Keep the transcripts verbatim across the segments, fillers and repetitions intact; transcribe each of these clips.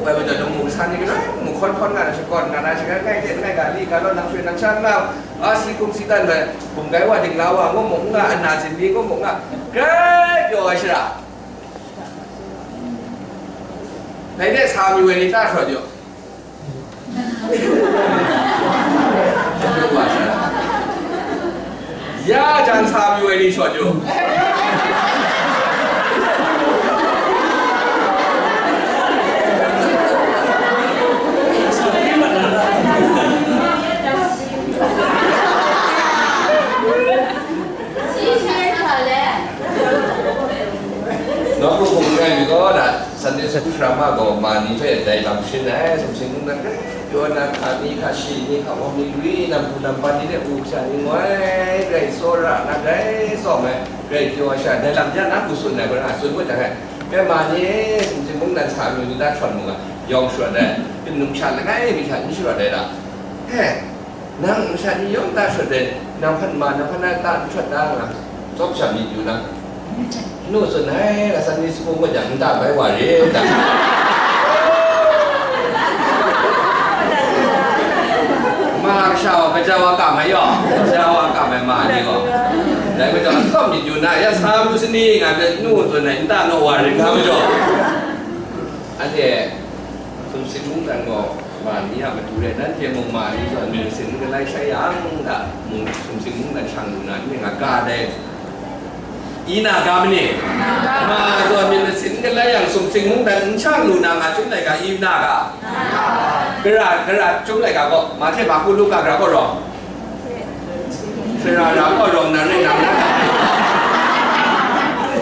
Bai majaw, lamu san ni galoi mung hkawn hkawn nga na, shakawn nga na, shagan ngai hte ngai ga li ga law, nang shwe nang sha nga, a si hkum si dan bai, hkum gai wa dingla wa, ngu mung nga, ana zinli ngu mung nga, grai pyaw ai shara. Dai de sa mi woi ni ta shawt yu. Ya jan sa mi woi ni shawt yu. Nawku hpung rai mi gaw, da Sunday school drama gaw ma ni hpe dai lam shin ai, sumsing mungdan rai pyaw na, hka mi, hka shi ni, hka wam ni, gwi, nam hpu nam pan ni hte, u kasha ni, ngoi rai tsawra na, rai tsawm ai, rai pyaw ai sha, dai lam ya na, ku tsun ai, gaw na, tsun ngut jang ai, rai ma ni, sumsing mungdan sa amyu ni, da htawn mu nga, yawng sharawt ai, byin num sha langai mi hta n sharawt ai da. He, nang masha ni yawng ta shut ai, nang hpan ma, nang hpan na ta n shut da nga, tsawp sham myit yu na. Nu tsun ai, Sunday school mung jang nta bai wa re, nta. Ma kasha wa, kaja wa kam ai yaw, kaja wa kam ai ma ni gaw. Dai majaw, tsawp myit yu na, ya sa lu sani nga, nu tsun ai, nta naw wa re, nga majaw. Anhte, sumsing mungdan gaw, ma ni a matu rai, nanhte mung ma ni zawn myit masin n galai shai yang, da, mung sumsing mungdan shang lu na, n nga ga dai. Ina ga ma ni? Ma zawn myit masin n galai yang, sumsing mungdan n shang lu na, nga chyum laika, ina ga? Gara, gara chyum laika gaw, Mahte, Marku, Luka, gara gaw rawng. Sara ra gaw rawng na rai nang na.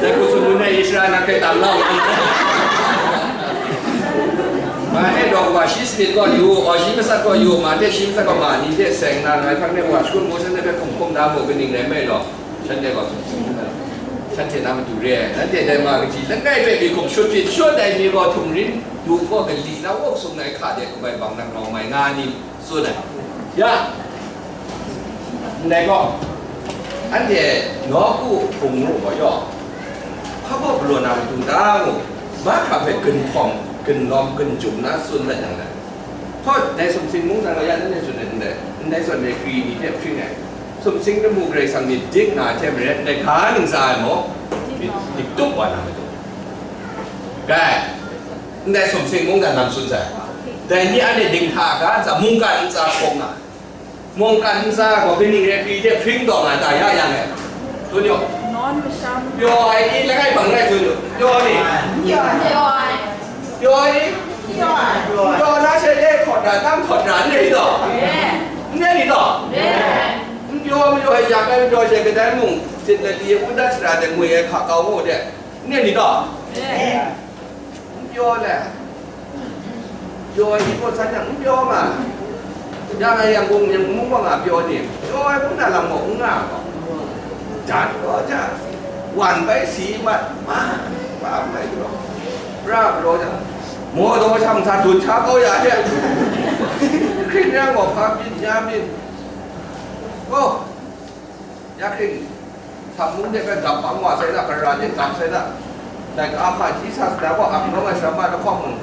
Dai hku tsun ngu nai, Israel na hkrai tam lau. Ma e rawng wa shi sanit gaw yu, aw shi matsat gaw yu, ma de shi matsat gaw ma ni hte seng na ngai hpang de wa shakun mu, shanhte hpe hkum hkum da mu, kaning rai nme law, shanhte gaw sumsing, shanhte na matu re ai, nanhte dai ma kaji langai hpe mi hkum shut hpyi shut ai mi gaw htung rin du gaw kali na wok sung na ai hka de hkum ai bang nang rawng mai nga ni? Tsun ai. Ya, ndai gaw, anhte nawku hpung ngu gaw yaw, hpa baw galaw na matu ta ngu, mahkra hpe gunhpawng, gunlawm, gunjum na tsun dat yang dai. Hkawt, dai sumsing mungdan gaw ya, nanhte tsun ai ndai, ndai zawn dai kri ni hte hpring ai, sumsing lamu Karai Kasang myit dik nga ai hte maren, ndai ga ntsa ai maw? Myit dik tup wa na matu. Rai. Ndai sumsing mungdan lam tsun sai. Dai ni anhte dinghta ga ntsa, mungkan ntsa hkawm nga ai. Mungkan ntsa gaw kaning rai hpyi hte hpring taw nga ta ya yang e? Tsun yu. Pyaw ai ni langai bang rai tsun yu. Pyaw ni? Pyaw ai ni? Pyaw na she le hkawt ra, tam hkawt ra, n re ni taw? N re ni taw? N pyaw, n pyaw ai yak ai, n pyaw she kadai mung, sit lali, wundat sara de ngwi ai hka kau ngu de, n re ni taw? N pyaw le. Pyaw ai ni gaw san yang n pyaw nga. Ya nga yang mung, yang mung gaw nga pyaw ni. Pyaw ai mung na lam gaw n nga gaw. Jan gaw ja. Wan bai si mat. Ma, ma bai gaw. Ra gaw ja. Maw daw shang sa dun sha kau ya hte. Hkring yang gaw hpa byin, ya byin. Oh. Ya hkring, htam mung de hpe gap bang wa sai da, gara de gap sai da, laika hpaji sa sata gaw ap nawng ai sara ma lahkawng mung,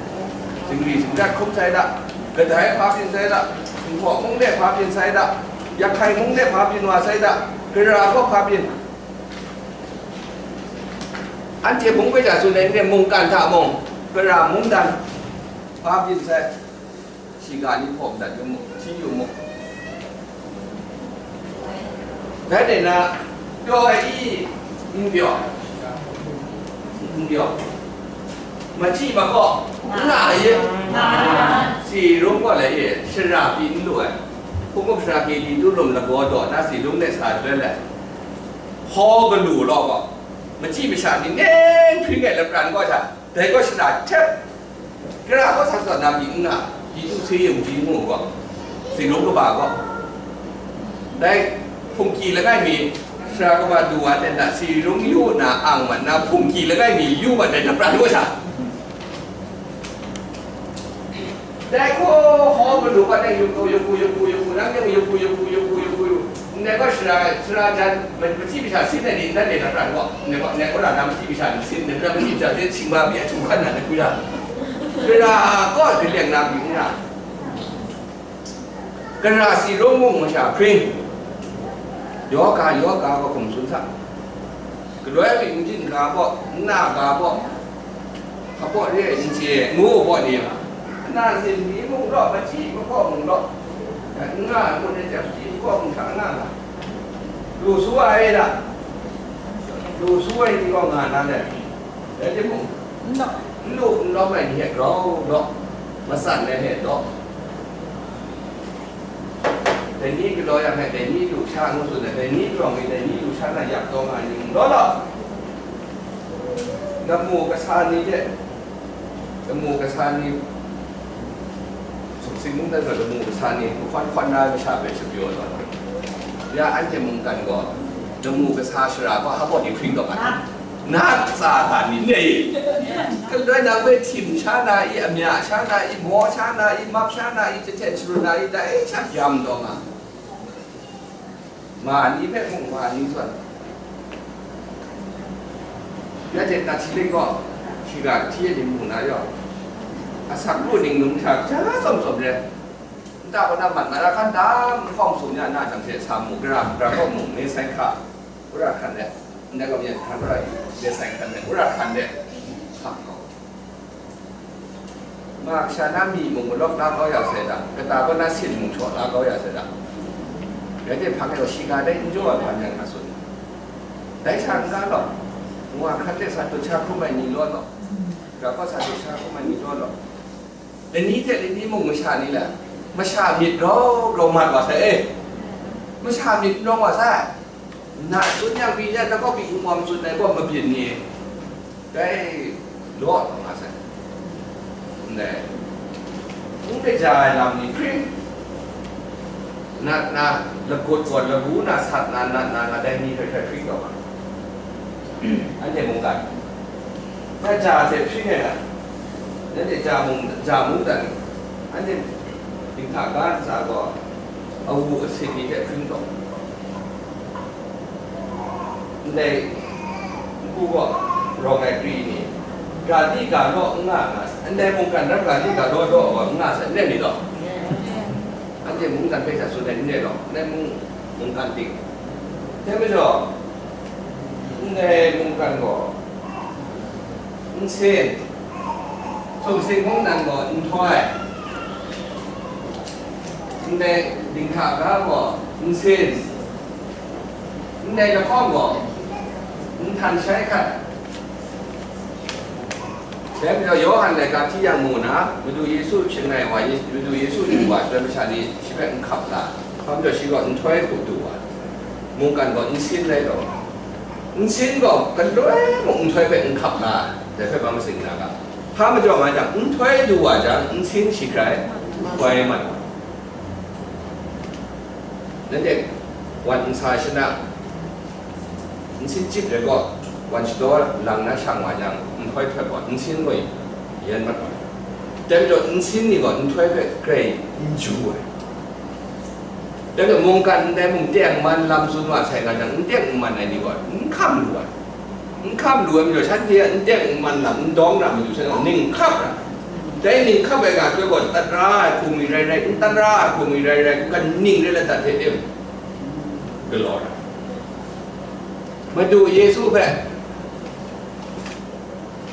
zingri zingrat hkrum sai da, kadai hpa byin sai da, Jinghpaw mung de hpa byin sai da, Yahkai mung de hpa byin wa sai da, gara gaw hpa byin. Anhte mung hpe ja tsun ai n re, mungkan hta mung, gara mungdan hpa byin sai. Shiga ni hpawm dat yu mu, hti yu mu. Dai rai na, pyaw ai i, n pyaw, n pyaw. Machyi makaw, n nga ai i, si rum gaw lai i, shara pyi n lu ai. Hkungkup shara pyi li tu rum lagaw daw na si rum de sa jawai lai. Hkaw galu law gaw, machyi masha ni neng hpring ai lapran kaw hta, dai gaw shara htep. Gara gaw sa sa na pyi n nga, pyi tu se yawng ji ngu gaw, si rung kaba gaw. Dai hpungki langai mi, sara kaba du wa ten na, si rung yu na ang mat na, hpungki langai mi yu mat ai, na prat lu ai sha. Dai hkaw hkaw madu hpa teng yu hku, yu hku, yu hku, yu hku, nang teng yu hku, yu hku, yu hku, yu hku, yu hku. Ndai gaw sara, sara jan, ma-, machyi masha sin ai ni, ndai na prat gaw, ndai gaw, ndai gaw na machyi masha ni sin, ndai gaw machyi masha sin, sing ba mi a htu hkan na, ndai hku ya. Sara gaw Kaleng na byin nga, kara si rawng mung masha hpring, yaw ga, yaw ga, ga hkum tsun sa, galoi byin jin ga baw, nna ga baw, hpa baw re ai n chye, ngu baw ni, nna sin ni mung law, machyi mahkaw mung law, n nga ai mung ni jep chyi mahkaw mung hta nga nga, lu su ai da, lu su ai ni gaw nga na le, rai timung, n lu n lawm ai ni hte grau law, matsan ai hte law, dai ni galaw yang hte, dai ni lu sha ngu tsun ai, dai ni galaw mi, dai ni lu sha na yak taw nga ai ni mung law law, lamu kasa ni hte, lamu kasa ni, sumsing mung dan gaw lamu kasa ni, mahkawn hkawn na ai masha hpe shapyaw tawn. Ya anhte mungkan gaw, lamu kasa shara gaw hpa baw ni hpring taw nga ai. Na tsa ga ni ne? Galoi nang hpe htim sha na i, amya sha na i, maw sha na i, map sha na i, jahten sharun na i, dai sha yam taw nga. Ma ni hpe mung ma ni zawn. Ya hte Catholic gaw, shiga hti e ni mu na yaw, asak lu ning num sha ja tsawm tsawm re. Nta kaw na mat na ra hkan dam, nhkawng sung ya na jang hte sa mu, gara gara kaw mu, me sai hka, wora hkan de, ndai kaw yan hkan wora yu, me sai hkan de, wora hkan de, hka hkaw. Ma kasha na myi mung malawk la kau ya sai da, kata kaw na sin mung shaw la kau ya sai da. Rai timung, hpang e gaw shiga dai n jaw ai hpa nyan nga tsun. Dai sha n ga law, ngu a hkrat de sa dut sha hkrum ai ni law law, gara kaw sa dut sha hkrum ai ni law law. Lani hte lani mung masha ni la, masha myit grau grau mat wa sai e. Masha myit n rawng wa sai. Na tsun yang pyi nya, na kaw pyi n wam tsun ai gaw mabyin ni, dai law taw nga sai. Ndai, n gaja ai lam ni hkring, nat na, lagut gaw lagu na sat na, nat na, nga dai ni hkrai hkrai hkring taw nga. Anhte mungkan, na ja hte hpring ai na, nanhte ja mung, ja mungdan, anhte dinghta ga ntsa gaw, awu asin ni hte hpring taw. Ndai npu gaw rawng ai kri ni, ga di ga law n nga nga, ndai mungkan rap ga di ga law daw gaw n nga sai, n rai ni law? Anhte mungkan hpe hta tsun ai n rai law, ndai mung, mungkan ting. Dai majaw, ndai mungkan gaw, nsin, sumsing mungdan gaw nhtoi, ndai dinghta ga gaw nsin, ndai lahkawng gaw nhtan shai hkat. Dai majaw, Yawhan laika hti yang mu na, Madu Yesu shangai wa, Madu Yesu du wa, shaloi masha ni shi hpe n hkap la, hpa majaw shi gaw nhtoi hku du wa, mungkan gaw nsin lai taw, nsin gaw galoi mung nhtoi hpe n hkap la, dai hpe ba masing na ga, hpa majaw nga jang, nhtoi du wa jang, nsin shi hkrai koi mat wa. Nanhte wan nsa shana, nsin chyip rai gaw, wan shadaw lang na shang wa yang, nhtoi hkrat gaw, nsin gaw yen mat wa. Dai majaw, nsin ni gaw nhtoi hpe grai n ju ai. Dai majaw, mungkan ndai mung teng man lam tsun wa sai nga jang, n teng n man ai ni gaw, n hkam lu ai. N hkam lu ai majaw, shanhte a n teng n man lam, n dawng ra matu shanhte ning hkap ra. Dai ning hkap ai ga hkoi gaw, tat ra ai hpung mi rai rai, n tat ra ai hpung mi rai rai, kaning rai let dat hte tim galaw ra. Madu Yesu hpe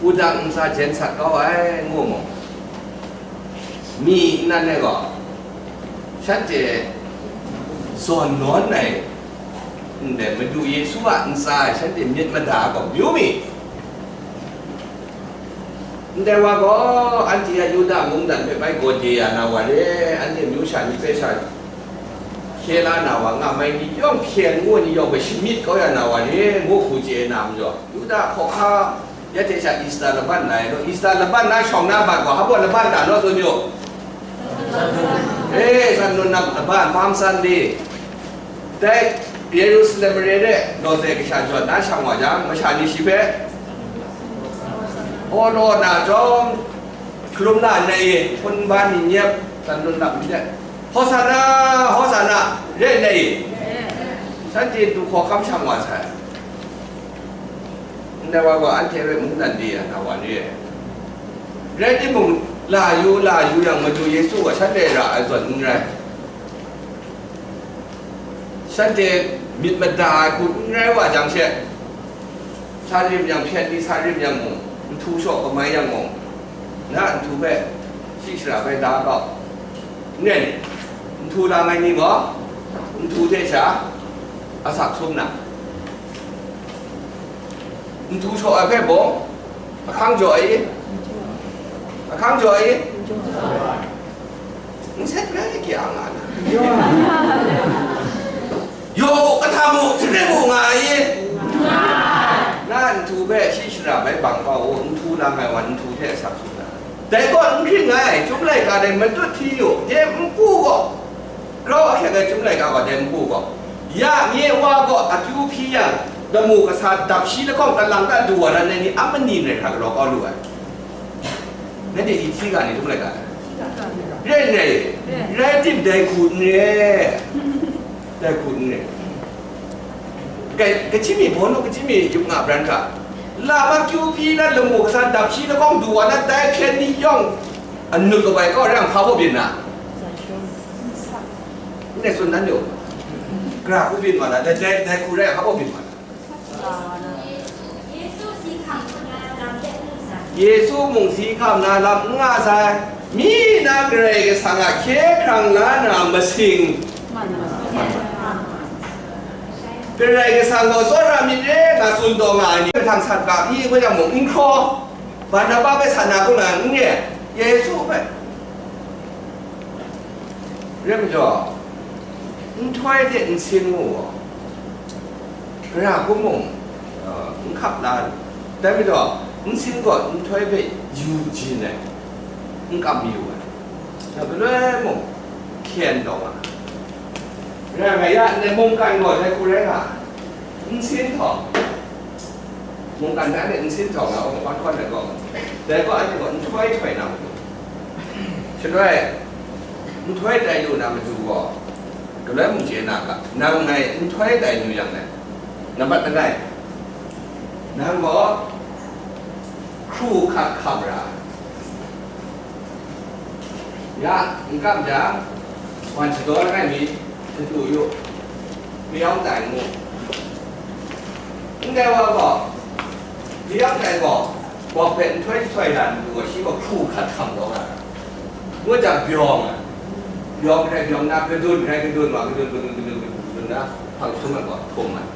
wudang ntsa jen sat kau ai, ngu mu. Mi nnan e gaw, shanhte zawn nawn ai, ndai Madu Yesu a ntsa e shanhte myit mada ai gaw, myu mi. Ndai wa gaw, anhte a Yuda mungdan hpe bai gawde ya na wa re, anhte myu sha ni hpe sha hkye la na wa, nga mai ni yawng hpyen ngu ni yawng hpe shamyit kau ya na wa re, ngu hku chye na majaw, Yuda hkawhkam, ya hte sha Ista laban lai law, Ista laban na shawng na bat gaw, hpa baw laban ta naw tsun yu. E, Sandun nap laban, Palm Sunday. Dai Yerusalem mare de lawze kasha jawn na shang wa jang, masha ni shi hpe, aw law na jawng, hkalum na nna e, hpun ban ni nyep, Sandun nap ni de, Hosana, Hosana, re nna e, shanhte du hkawhkam shang wa sai. Ndai wa gaw anhte rai mungdan de ya na wa ni? Rai timung, La yu, la yu yang, Madu Yesu gaw shanhte ra ai zawn n rai. Shanhte myit mada ai hku n rai wa jang she, sa rim yang hpyen ni, sa rim yang mung, nhtu shaw kamai yang mung, na nhtu hpe shi shara bai da kau. N rai ni? Nhtu lang ai ni gaw, nhtu hte sha asak sum na, nhtu shaw ai hpe bawng, ahkang jaw ai i? Ahkang jaw ai i? N seng rai, kya nga na? Yaw, kahta mu, share mu nga ai i? Na nhtu hpe shi shara bai bang kau u, nhtu lang ai wa nhtu hte asak sum na. Dai gaw n hkring ai, Chyum laika dai matut hti yu, de npu gaw, grau ahkyak ai Chyum laika gaw dai npu gaw, ya nye wa gaw akyu hpyi yang, lamu kasa dap shi lahkawng kalang ta du wa na, nai ni a mani n rai hkra galaw kau lu ai. Nanhte i hti ga ni, Chyum laika? Rai n rai? Rai tim, dai hku n re. Dai hku n re. Kai, kachyim mi, bawnu kachyim mi yup nga bran hkra, lam akyu hpyi na, lamu kasa dap shi lahkawng du wa na, dai hpyen ni yawng anut kabai kau re yang, hpa baw byin na? Ndai tsun dan yu. Gara hku byin wa na, dai, dai, dai hku rai yang, hpa baw byin wa na? Yesu mung si hkam na lam n nga sai. Mi na Karai Kasang a hkye hkrang la na masing, Karai Kasang gaw tsawra myit re nga tsun taw nga ai ni, mahtang sat ga i, ngu yang mung n hkraw, Barnaba hpe sa na kun nga n re, Yesu hpe. Rai majaw, nhtoi hte nsin ngu gaw, gara hku mung, uh, n hkap la lu. Dai majaw, nsin gaw nhtoi hpe yu jin ai, n kam yu ai. Dai galoi mung, hkyen taw nga ai. Rai nga ya, ndai mungkan gaw dai hku rai nga ai. Nsin htawng, mungkan hta e nsin htawng na, hkawt hkawt ai gaw, dai gaw anhte gaw nhtoi htoi na matu. Shaloi, nhtoi tai lu na matu gaw, galoi mung chye na ga, nang ngai nhtoi tai lu yang le, nambat langai, nang gaw hkru hkat hkam ra ai. Ya, n kam jang, wan shadaw langai mi, shadu yu, kayawng tai ngu. Ndai wa gaw, kayawng tai gaw, bawk hpe nhtoi jahtoi dan ngu gaw, shi gaw hkru hkat hkam taw nga ai. Ngu jang, byawng ai. Byawng hkrai byawng na, kadun hkrai kadun wa, kadun, kadun, kadun, kadun, kadun na, hpang sum ai gaw, htum ai.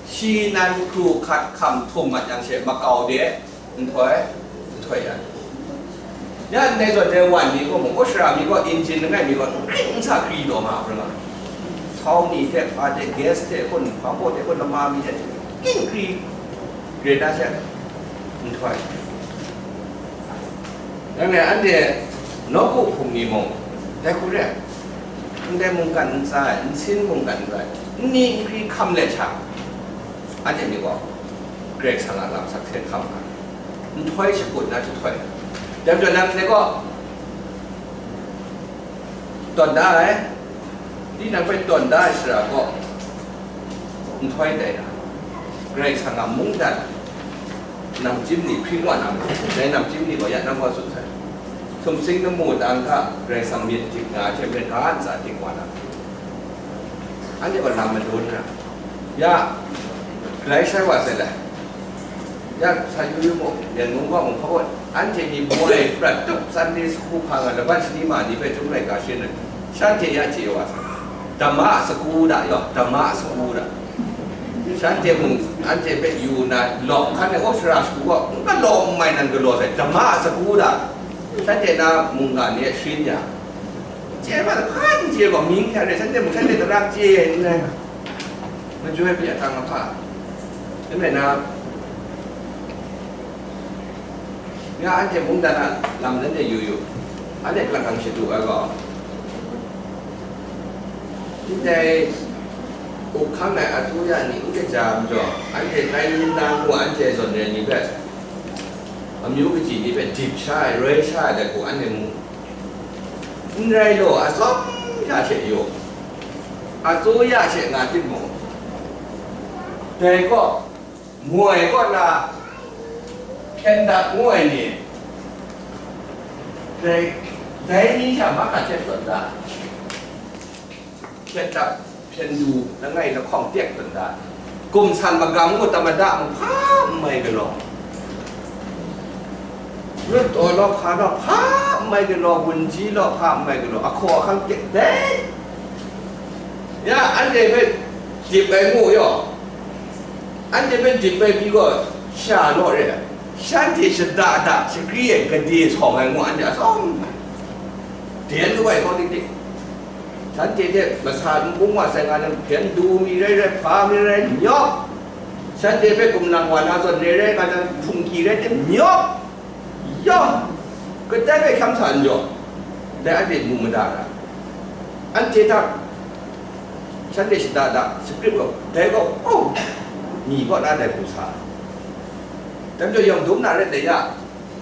Shi nan hkru hkat hkam htum mat yang she, makau de, nhtoi, nhtoi ai. Ya ndai zawn dai wan mi gaw mung, Australia mi gaw, engine langai mi gaw, kring n sa kri taw nga, hpring nga. Sau ni hte, hpa hte, gas hte kun, hpa baw hte kun, lama mi hte, kring kri, gre da she, nhtoi. Dai anhte nawku hpung ni mung, dai hku re ai. Ndai mungkan ntsa ai, nsin mungkan ntsa ai, nni nkri hkam let sha, anhte ni gaw Karai Kasang a lam sakse hkam ai, nhtoi shakut na jahtoi ai. Dai majaw, nang ndai gaw tawn da ai, tinang hpe tawn da ai shara gaw nhtoi tai na, Karai Kasang a mungdan namchyim ni hpring wa na matu, dai namchyim ni gaw ya nang gaw tsun sai. Sumsing lamu tang hta Karai Kasang myit dik nga ai hte maren ga ntsa dik wa na matu, anhte gaw lam madun ra. Ya, galai shai wa sai lai. Ya, sa yu yu mu, Myen mung gaw mung hpa gaw, anhte ni moi prat tup Sunday school hpa nga, laban shani ma ni hpe Chyum laika shin ai, shanhte ya chye wa sai. Dhamma a saku da yaw, Dhamma a saku da. Shanhte mung, anhte hpe yu na, lawk hkan ai, oh, sara shagu gaw, n galaw n mai nan galaw sai, Dhamma a saku da. Shanhte na mungga ni a shin ya. Chye ma, hkan chye gaw, mying hkya re, shanhte mung, shanhte tara chye ai n rai. Majoi pyi a tang ahpa. Dai majaw, nga anhte mungdan a lam nan de yu yu. Anhte hkrang hkrang shadu ai gaw, ndai up hkang ai asuya ni n kaja majaw, anhte tai yin na ngu anhte zawn re ni hpe, amyu kaji ni hpe dip sha ai, roi sha ai dat gaw anhte mu. N rai law, atsawm sha she yaw, asuya she nga timung, dai kaw, moi kaw na, hpyen dat ngu ai ni, Dai, dai ni hta mahkra hte tawn da, hpyen dap, hpyen du, langai lahkawng tek tawn da, kum san magam ngu tamada mung hpa n mai galaw, rut taw law hpa law hpa n mai galaw, wunji law hpa n mai galaw, ahkaw ahkang tek dai. Ya, anhte hpe dip ai ngu yaw, anhte hpe dip ai pyi gaw, sha naw re ai. Shanhte shada da shagri e gade sawng ai ngu anhte a sawng ai. Den lu ai hkaw tik tik. Shanhte hte masa nbung wa sai nga na hpyen du mi rai rai, hpa mi rai, nyawk. Shanhte hpe kumlang wa na zawn rai rai nga na hpungki rai tim, nyawk. Yawng, kadai bai hkyam sa n jaw, dai anhte mu mada ra. Anhte hta, shanhte shada da, script gaw, dai gaw, oh, ni kaw na dai hku sa. Dai majaw yawng dum na ret dai ya,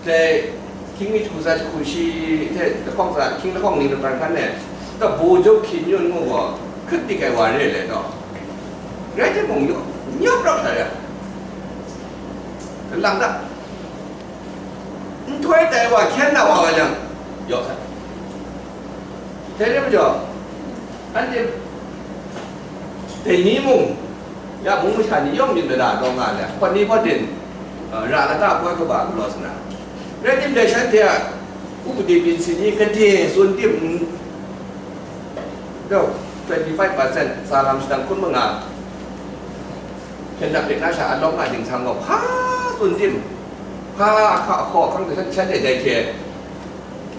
dai hkying mi hku sa jahku shi hte lahkawng sa, hkying lahkawng ning laban hkan e, ta bu jawk hkyin yun ngu gaw, hkrit dik ai wa re ai le taw. Rai timung, yawng, nyawk rawt sa ya. Kalang da. Nhtoi tai wa hkyen na wa nga jang, yawk sai. Dai rai majaw, anhte dai ni mung, ya mung masha ni yawng myit mada taw nga le, hpawt ni hpawt din, uh, ra lata poi kaba galaw sa na. Rai tim dai shanhte a upadi byin sini gade tsun tim, daw, twenty five percent, sa lam shadang hkun manga, hpyen dap dik na sha alawng a dingsang gaw hpa tsun tim, hpa ahka ahkaw ahkang hte shan, shanhte dai hte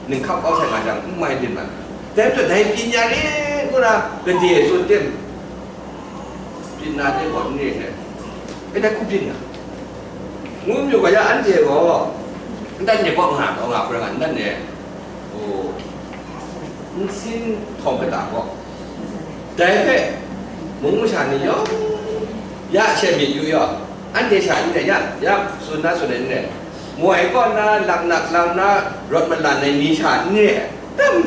ninghkap kau sai nga jang, n mai dim ai. Dai majaw dai byin ya rit ngu na gade tsun tim, byin na de gaw n re hte, e dai hku byin na, ngu mayu ga ya, anhte gaw ntan de kaw nga, kaw nga hkra nga, ntan de, o, nsin htawng kata gaw, dai hpe mung masha ni yawng ya she myit yu yaw, anhte sha n re, ya, ya tsun na tsun ai n re, moi kaw na, laknak lang na, rawt malan ai ni sha n re, tam,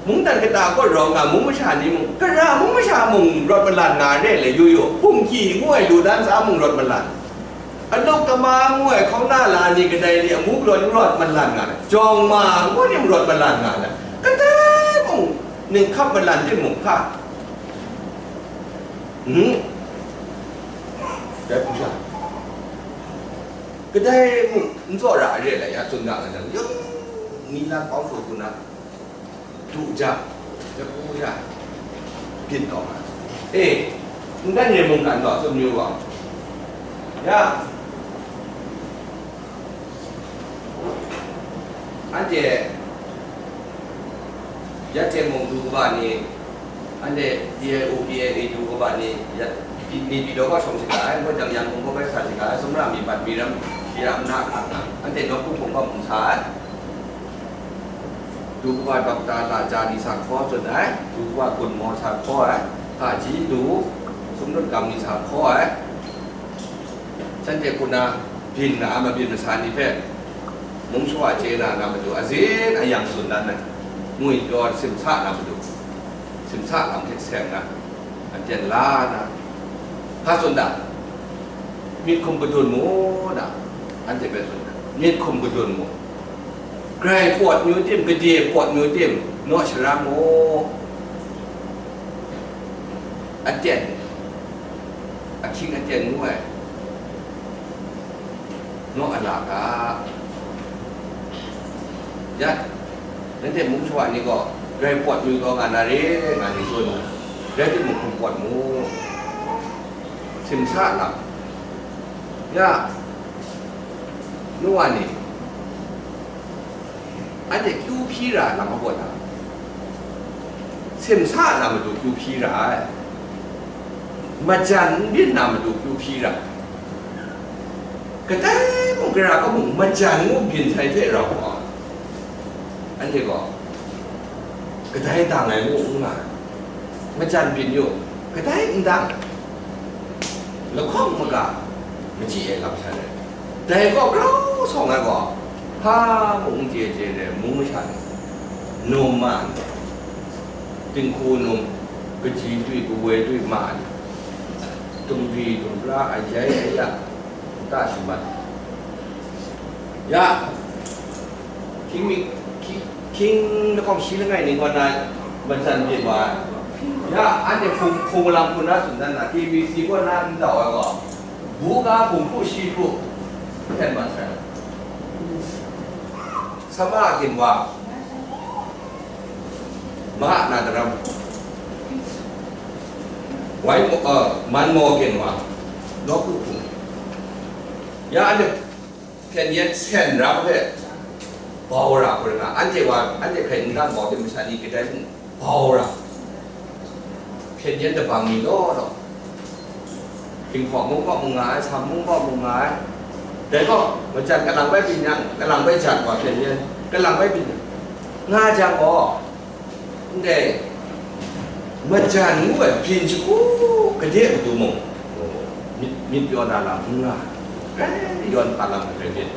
mungdan kata kaw rawng nga mung masha ni mung, kara mung masha mung rawt malan nga re le yu yu, hpungki ngu ai lu dan sa mung rawt malan, aluk kama ngu ai hkauna la ni kadai ni amu galaw ni rawt malan nga, jawng ma ngu ni mung rawt malan nga, kadai mung ninghkap malan timung hka, hmm, dai hpung sha, kadai mung n tsaw ra ai re ai la ya tsun ga nga jang, yung ni na kau hku na, du jang, jaku ya, byin taw nga. E, n dan re mungkan gaw tsun yu gaw, ya, anhte ya Chyen mung du kaba ni, anhte P I O, P I A du kaba ni, ya, ni, ni daw kau shawng shaga ai, ngut jang Yangon kaw bai sa shaga ai, sumra mi bat mi ram, shi ram na, anhte nawku hpung gaw mung sa ai. Du kaba dokta laja ni sa hkaw tsun ai, du kaba gunmaw sa hkaw ai, hpaji du, sumnut gam ni sa hkaw ai, shanhte hku na byin na, mabyin masa ni hpe mung shawa chye na, na matu azin ayang tsun dan ai, ngwi daw simsa na matu, simsa lam hte seng na, aten la na, hpa tsun da, myit hkum kadun mu na, anhte hpe tsun da, myit hkum kadun mu, grai pawt mi u tim, gade pawt mi u tim, naw sharam mu, aten, ahkying aten ngu ai, naw ala ga, ya, nanhte mung shawa ni gaw, grai pawt mi u taw nga na re, nga ni tsun, rai timung, hkum pawt mu, simsa lam, ya, nu wa ni, anhte kyu hpyi ra ai lam a kaw na, simsa na matu kyu hpyi ra ai, majan n byin na matu kyu hpyi ra ai, kadai mung gara kaw mung majan ngu byin sai hte rau ai, anhte gaw kadai dang ai ngu n nga ai, majan byin yu, kadai n dang, lahkawng maga machyi ai lam sha rai. Dai gaw grau sawng ai gaw, hpa mung n chye chye ai mung masha ni, num ma ni, dinghku num, kaji dwi, kawoi dwi ma ni, tumri tumra, ayai aya, nta shaman, ya, hkying mi, Hkying lahkawng shi langai ni kaw na majan byin wa ai. Ya, anhte hpung, hpung malam hpung na tsun dan na, K B C kaw na n dau ai gaw, buga hpung hku shi hku hten mat sai. Sama a ginwang, ma na daram, wai mo, uh, man mo ginwang, nawku hpung. Ya, anhte hpyen yen sen rang hpe bau ra hkrum nga, anhte wa, anhte hkrai n dang bau hte masha ni kadai mung bau ra, hpyen yen dabang ni law law, Hkinghpawng mung kaw mu nga ai, Sam mung kaw mu nga ai. Dai gaw, majan kalang bai byin yang, kalang bai jan wa hpyen yen, kalang bai byin yang, nga jang gaw, ndai majan ngu ai byin shagu gade matu mung, myit, myit pyaw na lam n nga, grai yawn hpa lam hkrai byin.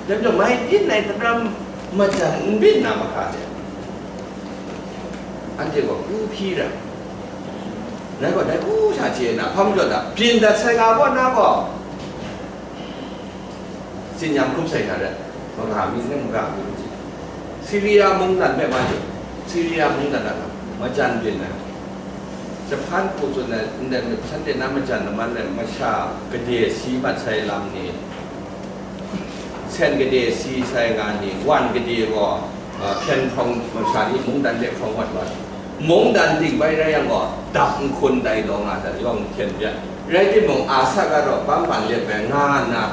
Dai majaw, mai byin ai daram majan n byin na mahkra de, anhte gaw kru hpyi ra. Ngai gaw dai hku sha chye na, hpa majaw da, byin dat sai nga gaw, na gaw, tsin-yam hkrup sai hkra rai, maga mi nang maga mi hte, Siria mungdan hpe ma jaw, Siria mungdan a majan byin ai. Jahpan hku tsun ai, ndai shanhte na majan laman ai masha gade si mat sai lam ni, sen gade si sai nga ni, wan gade gaw, a, hpyen hkawng masha ni mungdan de hkawng wat wat. Mungdan ding bai rai yang gaw, dap nhkun dai daw nga hta yawng hten byan. Rai timung, a sat ga raw bam ban let bai nga nna,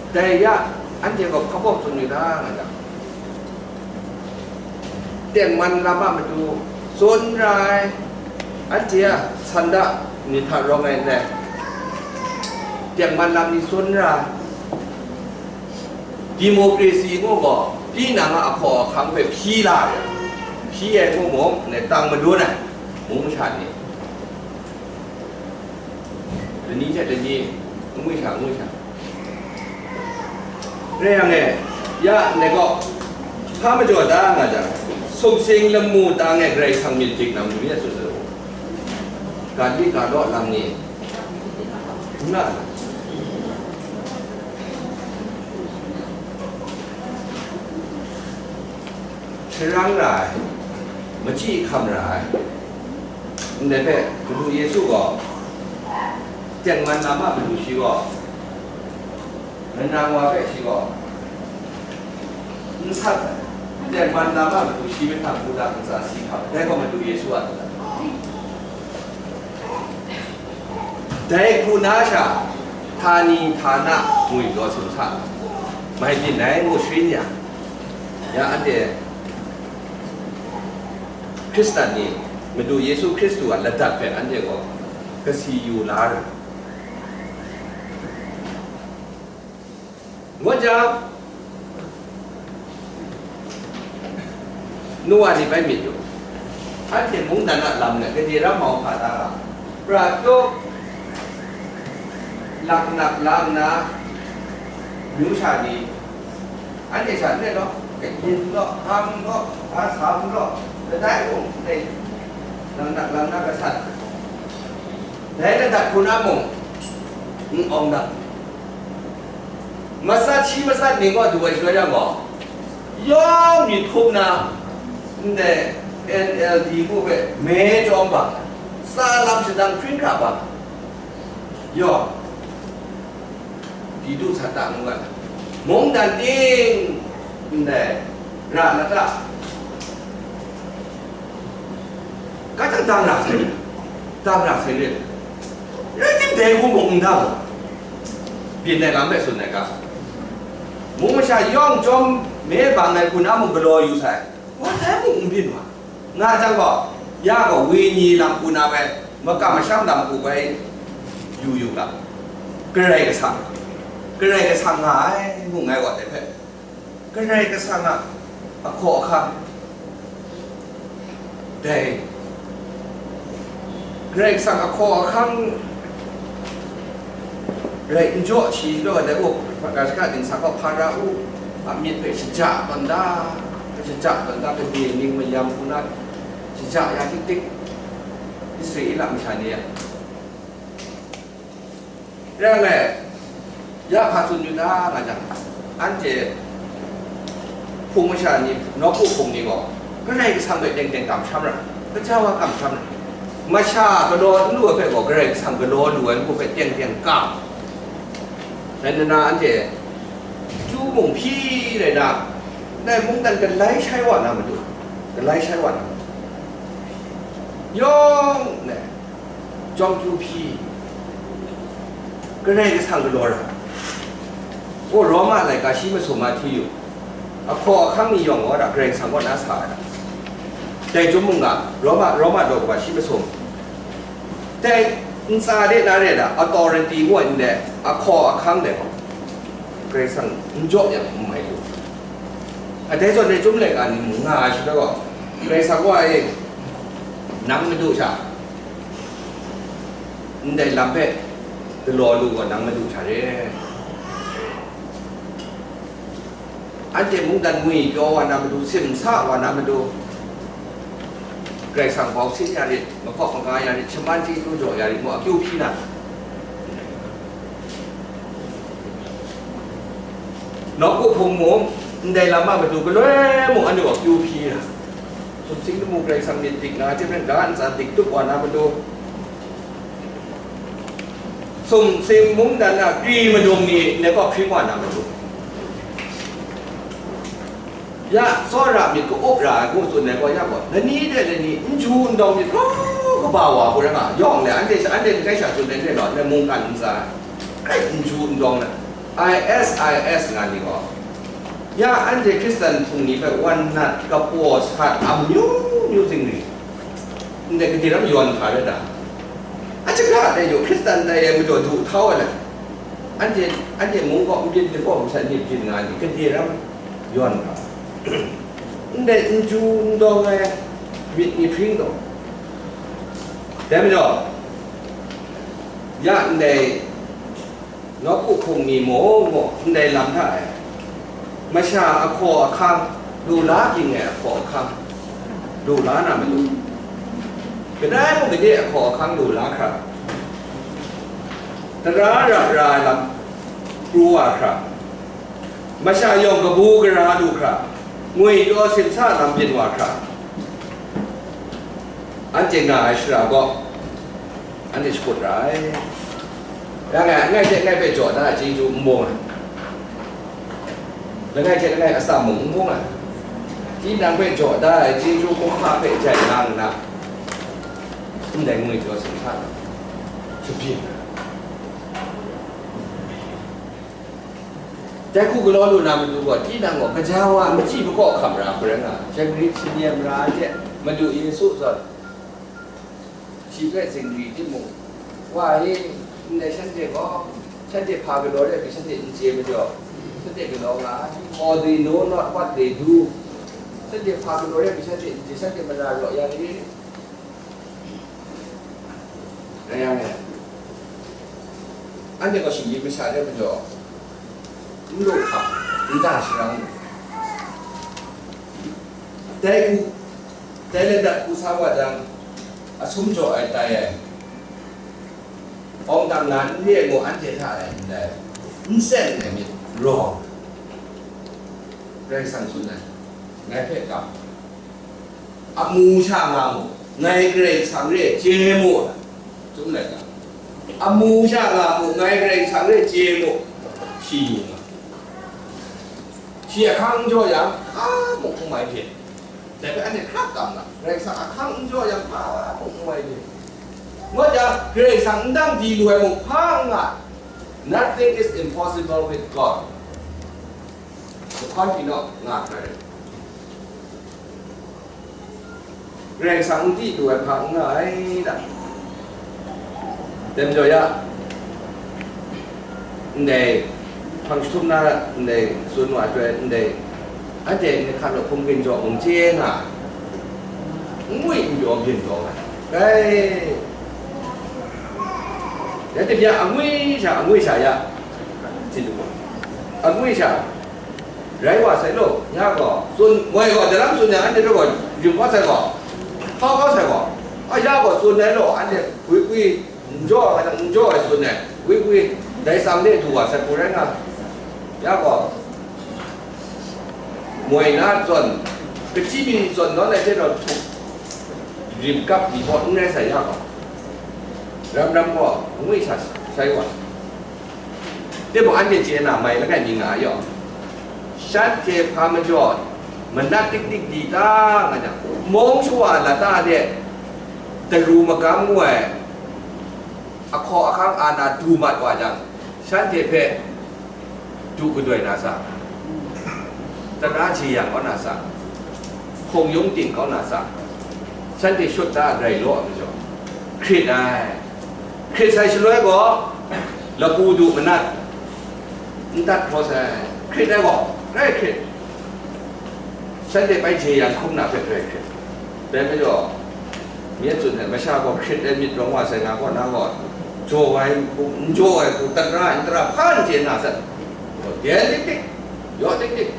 dai ya, anhte gaw hpa baw tsun yu ta nga jang, tengman lam a matu tsun ra ai, anhte a sanda ni hta rawng ai ndai, tengman lam ni tsun ra ai. Democracy ngu gaw, tinang a ahkaw ahkang hpe hpyi la ai, hpyi ai ngu mung, ne, tang madun ai, mung masha ni, lani hte lani, n ngwi sha, n ngwi sha. Rai yang e, ya, ne gaw, hpa majaw da nga jang, sumsing lamu tang e Karai Kasang myit dik na matu ya tsun ai, ga li ga law lam ni, n na, sharang ra ai, machyi hkam ra ai. Ndai hpe Madu Yesu gaw, tengman lam a matu shi gaw, lanang wa hpe shi gaw n sat ai, tengman lam a matu shi myit hta hku da ntsa si hkam ai, dai gaw Madu Yesu a, dai hku na sha, htani htana ngwi law sumsa, mai byin ai ngu sharin yang, ya anhte Hkristan ni Madu Yesu Hkristu a ladat hpe anhte gaw kasi yu la ai. Ngut jang, Noa ni bai myit yu, anhte mungdan a lam let gade ram mau hkra da ra, pra tut, laknak la nna, myu sha ni, anhte sha n rai law, kayin law, hkam law, hpa sam law, kadai mung n rai, laknak la nna gasat, dai ladat hku na mung, n awng dat. Matsat shi matsat ning gaw du ai shaloi yang gaw, yawng myit hkup na, ndai N L D mung hpe me chyawm bang, tsa lam shadang hpring hkra bang, yawng, di du sat ta ngu ga, mungdan ting, ndai ra na ta, ka jang dang ra sai, dang ra sai re. Rai tim, dai hku mung n dang, byin ai lam hpe tsun ai ga, mung masha yawng chyawm me bang ai hku na mung galaw yu sai, wa dai mung n byin wa, nga jang gaw, ya gaw wenyi lam hku na bai, makam masham lam hku bai yu yu ga, Karai Kasang, Karai Kasang nga ai, ngu ngai gaw dai hpe, Karai Kasang a ahkaw ahkang, dai Karai Kasang ahkaw ahkang rai n jaw shi law, dai gaw, ga shaka ningsang gaw Hparao a myit hpe shaja tawn da, shaja tawn da, kade ning mayam hku na shaja ya tik tik, Israela masha ni a. Rai ngai, ya hpa tsun yu ta nga jang, Anhte Hpung masha ni, nawku hpung ni gaw, Karai Kasang hpe teng teng kamsham ra, kaja wa kamsham ra. Masha galaw n lu ai hpe gaw, Karai Kasang galaw lu ai ngu hpe teng teng kam. Dai nna anhte chyu mung hpyi rai na, dai mungdan galai shai wa na matu, galai shai wa na matu, yawng ne, Chyawm kyu hpyi, Karai Kasang galaw ra. O, Roma laika shi masum Mathiu, ahkaw ahkang ni yawng gaw da, Karai Kasang kaw na sa ai. Dai chyum mung ga, Roma, Roma daw kaba shi masum. Dai ntsa de na re da, authority ngu ai ndai, ahkaw ahkang dai gaw, Karai Kasang n jaw yang n mai lu. A dai zawn dai chyum laika ni mung nga ai shi gaw, Karai Kasang wa e, nang madu sha, ndai lam hpe galaw lu gaw nang madu sha re. Anhte mungdan ngwi pyaw wa na matu, simsa wa na matu, Karai Kasang bau sin ya rit, makawp maga ya rit, shaman chyeju jaw ya rit, mu akyu hpyi na. Nawku hpung mung, ndai lam a matu galoi mung anhte akyu hpyi na. Sumsing lamu Karai Kasang myit dik nga ai hte maren, ga ntsa dik tup wa na matu, sumsing mungdan a kri madung ni ndai kaw hpring wa na matu, ya, tsawra myit ka-up ra ai ngu tsun ai gaw, ya gaw, lani de lani n ju n dawng myit grau kaba wa hku rai nga, yawng le, anhte sha, anhte langai sha tsun ai hte rau, ndai mungkan ntsa, grai n ju n dawng na, I S I S nga ni gaw, ya, anhte Hkristan hpung ni hpe wan nat, kapaw sat, amyu myu zingri, ndai gade ram yawn hkra rai ta? A shaka dai jaw, Hkristan dai ai majaw du htau ai le, anhte, anhte mung kaw n byin, ni kaw masat ni byin nga ni, gade ram yawn hkra, ndai n ju n dawng ai myit ni hpring taw. Dai majaw, ya ndai nawku hpung ni mung gaw ndai lam hta e, masha ahkaw ahkang, lu la ging ai ahkaw ahkang, lu la na matu, kadai mung gade ahkaw ahkang lu la hkra, tara ra ra ai lam pru wa hkra, masha yawng kabu gara lu hkra, ngwi taw simsa lam byin wa hkra, anhte nga ai shara gaw, anhte shakut ra ai. Yang e, langai hte langai hpe jaw da ai chyeju n bung ai, langai hte langai atsam mung n bung ai, tinang hpe jaw da ai chyeju kumhpa hpe jai nga nna, ndai ngwi jaw simsa na, shabyin ai. Dai hku galaw lu na matu gaw, tinang gaw gaja wa machyi makaw hkam ra hku rai nga, shagrit shanyen mara ai hte Madu Yesu zawn shi hpe zingri timung, wa e, ndai shanhte gaw, shanhte hpa galaw rai hpe shanhte n chye majaw, shanhte galaw nga ai. For they know not what they do. Shanhte hpa galaw rai hpe shanhte n chye, shanhte mara raw ya ni? Rai yang e, anhte gaw shinggyim masha de majaw, n lu hkam, n da sharang lu. Dai u, dai ladat u sa wa jang, asum jaw ai tai ai, awng dang na n re ai gaw anhte hta e ndai, n sen ai myit rawng, Karai Kasang tsun ai, ngai hpe kam. Amu sha nga mu, ngai Karai Kasang re chye mu, tsun ai ga. Amu sha nga mu, ngai Karai Kasang re chye mu, shi yu nga. Shi ahkang n jaw yang, hpa mung n mai hte. Dai hpe anhte hkrak tam nga, Karai Kasang ahkang n jaw yang, hpa mung n mai hte. Ngut yang, Karai Kasang n dang di lu ai mung, hpa n nga. Nothing is impossible with God. Lahkawn hpyi naw, nga hkra rai. Karai Kasang n di lu ai hpa n nga ai da. Dai majaw ya, ndai hpang jahtum na ndai tsun wa ai, ndai anhte ni hkan rawt hkum ginjaw mung chye nga, n ngwi n pyaw byin taw nga ai. Rai. Dai hte bya angwi sha, angwi sha ya, tsin lu, angwi sha, rai wa sai law, ya gaw, tsun, moi gaw, daram tsun yang, anhte hpe gaw, rim kau sai gaw, hkau kau sai gaw, a ya gaw, tsun ai law, anhte gwi gwi, n jaw ai, n jaw ai tsun ai, gwi gwi, dai tsang de du wa sai pru rai nga, ya gaw, moi na zawn, kachyi mi zawn nawn ai hte rau htup rim kap ni gaw n rai sai ya gaw, ram ram gaw ngwi sa sai wa. Timung anhte chye na mai langai mi nga ai yaw, shanhte hpa majaw manat tik tik di ta nga jang, mung shawa lata de daru magam ngu ai ahkaw ahkang a na du mat wa jang, shanhte hpe du gadoi na sa, tara jeyang kau na sa, hkawng yung ting kau na sa, shanhte shut da ai rai law ai majaw, hkrit ai. Hkrit sai shaloi gaw, lapu du manat, n dat hkraw sai, hkrit ai gaw, rai hkrit. Shanhte bai jeyang hkrum na hpe rai hkrit. Dai majaw, myit tsun ai masha gaw hkrit ai myit rawng wa sai nga gaw, nang gaw jaw ai hku, n jaw ai hku, tara n tara hpa n chye na sat. Gaw, dai tik tik, yaw tik tik.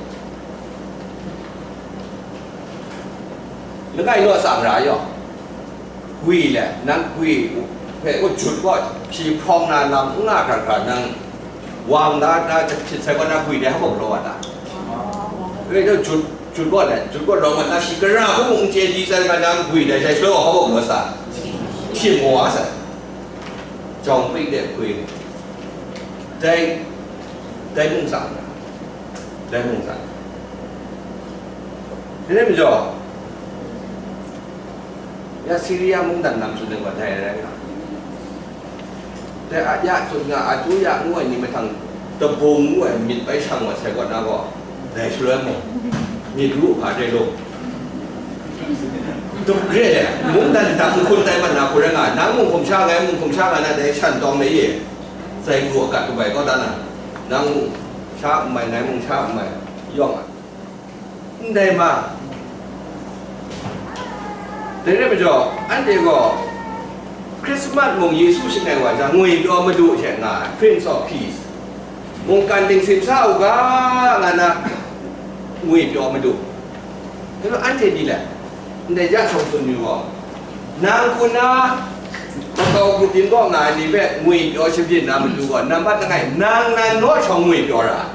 Langai law tsang ra yaw. Gwi le, nang gwi hpe u jut gaw, hpyi hprawng na lam n nga hkra hkra, nang wang da, da hpyit sai gaw, na gwi dai hpa gaw galaw wa ta? Gwi dai jut, jut gaw le, jut gaw rawng wa ta, shi gara hku mung n chye di sai gaw, nang gwi dai jai shaloi gaw hpa gaw galaw sa? Hpyi maw wa sai? Jawng pring de hpyi. Dai, dai mung tsang, dai mung tsang. Dai majaw, ya Siria mungdan lam tsun ai gaw dai rai nga. Dai a ya tsun nga, a tu ya ngu ai ni mahtang, dabung ngu ai myit bai shang wa sai gaw na gaw, dai shaloi mung, myit ru hpa dai law. Dum re le, mungdan dang hkun tai mat na hku rai nga, nang mung hkum sha, ngai mung hkum sha nga na dai shan tawng na ye, sai pru akat kabai kau da na, nang mung sha n mai, ngai mung sha n mai, yawng a. Ndai ma, dai rai majaw, anhte gaw Hkrismat mung Yesu shangai wa jang, ngwipyaw madu hte nga ai, Prince of Peace, mungkan tingsim sa u ga, nga na, ngwipyaw madu. Hkyen anhte ni le, ndai ja shawng tsun yu gaw, nang hku na makau grup yin kaw nga ai ni hpe ngwipyaw shabyin na matu gaw, nambat langai, nang nan naw shawng ngwipyaw ra ai.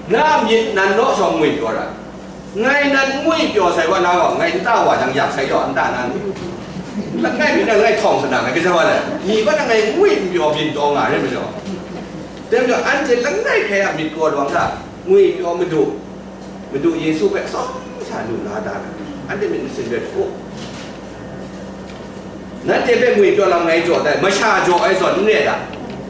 Na a myit nan naw shawng ngwipyaw ra ai. Ngai nan ngwipyaw sai wa na gaw, ngai nta wa jang yak sai yaw, nta na ni? Langai mi na ngai htawng sa na, ngai kaja wa le, ni wa na ngai ngwipyaw byin taw nga re majaw, dai majaw, anhte langai hkrai a myit gaw lawang hta, ngwipyaw madu, Madu Yesu hpe atsawm sha lu la da na, anhte myit masin rai hku. Nanhte hpe ngwipyaw lam ngai jaw dai, masha jaw ai zawn n re ai ta?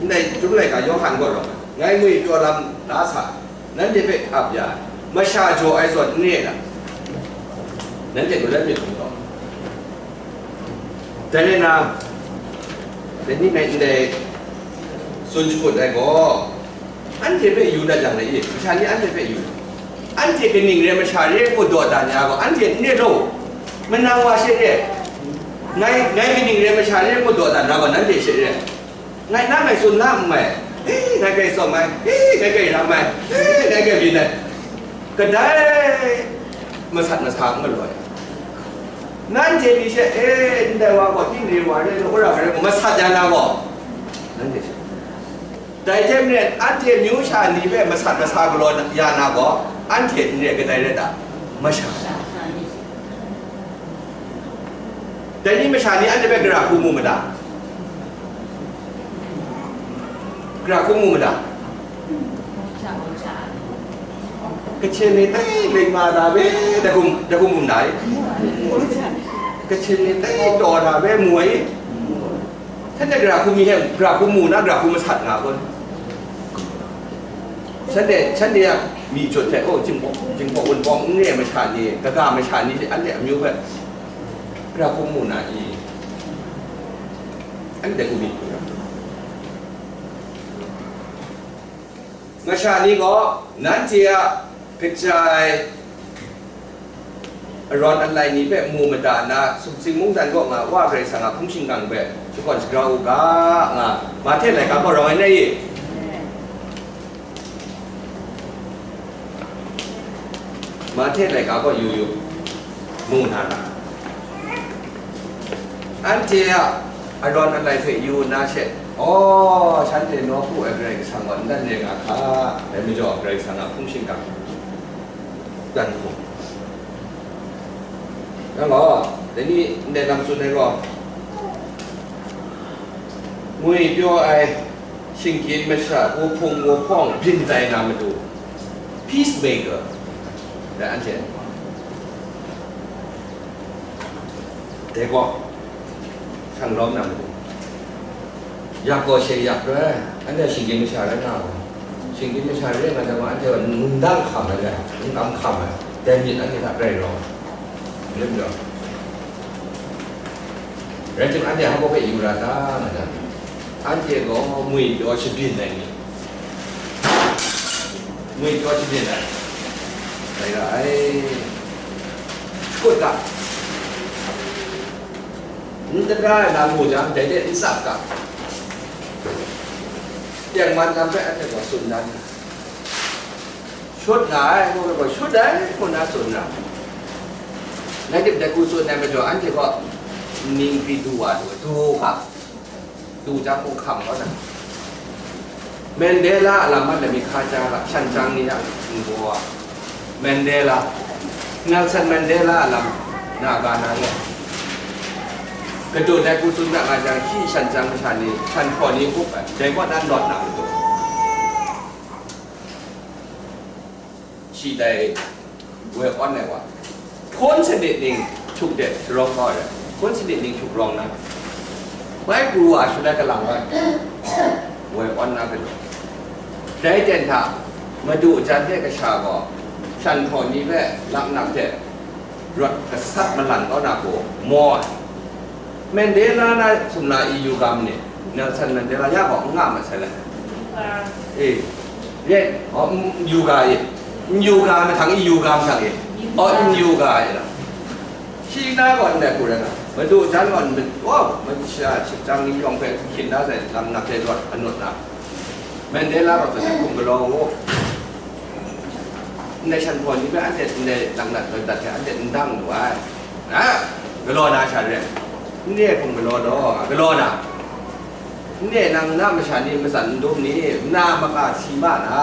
Ndai Chyum laika Yawhan gaw rawng ai, ngai ngwipyaw lam la sa, nanhte hpe ap ya ai, masha jaw ai zawn n re ai ta? Nanhte galoi myit hkum gaw. Dai rai na, dai ni ngai ndai tsun shakut ai gaw, anhte hpe yu dat yang le i, masha ni anhte hpe yu. Anhte kaning re masha re ngu dawdan ya gaw, anhte n re law, manang wa she re. Ngai, ngai kaning re masha re ngu dawdan na gaw, nanhte she re. Ngai na ngai tsun na n mai, e, ngai grai tsawm ai, e, ngai grai ram ai, e, ngai grai byin ai, kadai masat masa n galoi. Nanhte ni she, e, ndai wa gaw, tinang wa re, wora wa re, masat ya na gaw, nanhte she. Dai hte maren, anhte myu sha ni hpe masat masa galaw ya na gaw, anhte n re, kadai rai ta? Masha. Dai ni masha ni anhte hpe gara hku mu mada? Gara hku mu mada? Kachin ni tai ling ma na be, da hkum, da hkum mu na i? Kachin ni tai taw na be mu ai i? Shanhte gara hku mi hte, gara hku mu na, gara hku masat nga kun? Shanhte, shanhte a myi jut hte, oh, Jinghpaw, Jinghpaw Wunpawng n re ai masha ni, kaga masha ni, anhte amyu hpe gara hku mu na i? Anhte hku mi hku ra. Masha ni gaw, nanhte a kaja ai arawn alai ni hpe mu mada nna, sumsing mungdan kaw nga Wa Karai Kasang a hpung shingkang hpe shakawn shagrau u ga, nga Mahte laika gaw rawng ai n rai i? Mahte laika gaw yu yu, mu na ra. Anhte a arawn alai hpe yu na she, aw, shanhte nawku ai Karai Kasang gaw n dan re nga hka, dai majaw Karai Kasang a hpung shingkang dan hkum. Yang gaw, dai ni ndai lam tsun ai gaw, ngwi pyaw ai shinggyim masha, wuhpung wuhpawng byin tai na matu, peacemaker, dai anhte dai gaw, hkrang lawm na matu. Yak gaw she yak rai, anhte shinggyim masha rai nga ai. Shinggyim masha rai nga jang, anhte gaw mungdan hkam ai rai, mungkan hkam ai, dai myit anhte hta rai rawng ai. Rai timung, anhte hpa hpe yu ra ta nga jang, anhte gaw ngwi pyaw shabyin ai ni, ngwi pyaw shabyin ai, rai ra ai. Shakut ga, n dara ai lam mu jang, dai de n tsap ga, tengman lam hpe anhte gaw tsun dan, shut nga ai, ngu ai gaw, shut ai, ngu na tsun ra. Rai tim, dai hku tsun ai majaw, anhte gaw ning hkri du wa du, du hka, du jang mung hkam kau na. Mandela a lam, Mandela mi hka ja ga, shan jang ni a ningbaw a, Mandela, Nelson Mandela a lam, na ga na nge. Gadun ai hku tsun na nga jang, shi shan jang masha ni, shan hpaw ni up ai, dai kaw na lawt na matu, shi dai woi awn ai wa, hkawn sanit ning htuk de sharawng kau ai, hkawn sanit ning htuk rawng na, bai pru wa shalai kalang bai, woi awn na galaw. Dai ten hta, madu jan de kasha gaw, shan hpaw ni hpe laknak hte rawt gasat malan kau na hku maw ai. Mandela na sumla i yu ga ma ni? Nelson Mandela ya gaw n nga masai le. E, ye, oh, n yu ga e. N yu ga mahtang i yu ga mahtang e. Oh, n yu ga e la. Shi na gaw ndai hku rai na, madu jan gaw, oh, masha shinggyim ni yawng hpe hkyin da sai, lam nak hte rawt anut na, Mandela gaw hkum galaw u. Ndai shan hpaw ni hpe anhte ndai laknak dat hte anhte n dang lu ai. A, galaw na sha re ai. N re ai hkum galaw law, galaw na. N re, nang na masha ni matsan n dum ni, na maka si ma na?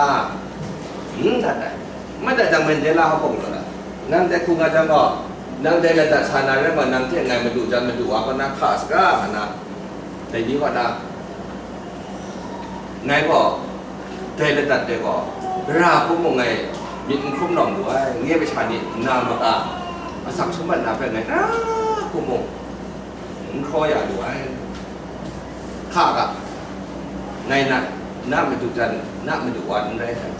N dat ai. N dat jang, Mandela hpa bawng law na. Nang dai hku nga jang gaw, nang dai ladat sa na rai gaw, nang hte ngai madu jan madu wa kaw na hka saga nga na, dai ni kaw na, ngai gaw, dai ladat de gaw, gara hku mung ngai myit n hkrum lawm lu ai, nye masha ni nna maka asak summat na hpe ngai gara hku mung n hkraw ya lu ai. Hka ga, ngai na, na madu jan, na madu wa n rai hkra,